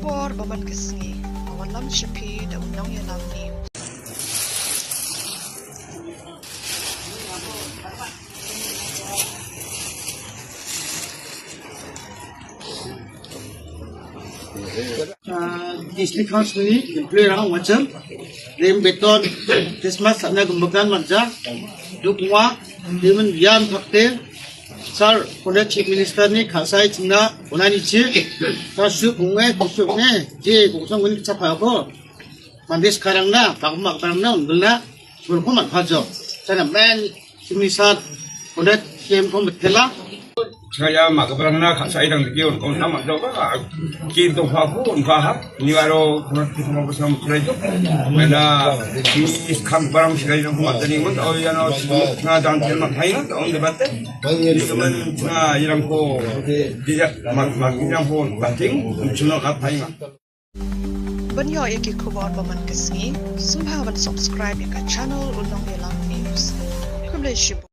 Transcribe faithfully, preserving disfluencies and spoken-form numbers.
Por ba man ka sngi, ba wan lam sha phi da u nongïalam ni. Ah, District House ni, employee rang wacham, rem beton, Christmas, sana gumbakan marja, duk ngwa, dimen yan fakte, sar, kone Chief Minister ni, khasai chingna, kona ni chi, ka su kungwe, kung su ne, je, kung sang wani chapa ko. Mandis karang na, pak mak karang na, undul na, undul ko mat hajo. Sana men, Chief Minister, kone, kem ko matela. Saya mak barang na khasai dang dikit, kung sama jo ba, kin to fa ko, un fa ha. Ni waro, kung ti sama ko sama matela jo. Mena, is kam barang sekali dang ko matela ni, un, oh ya no, na dang tel mak hai na, on de bate. Ni kaman, na irang ko, dia, mak, mak irang ko, bating, un chuna kat hai na. Ban ïoh ïa ki khubor ba man ka sngi, sngewbha ban subscribe ïa ka channel U Nongïalam News. Khublei shibun.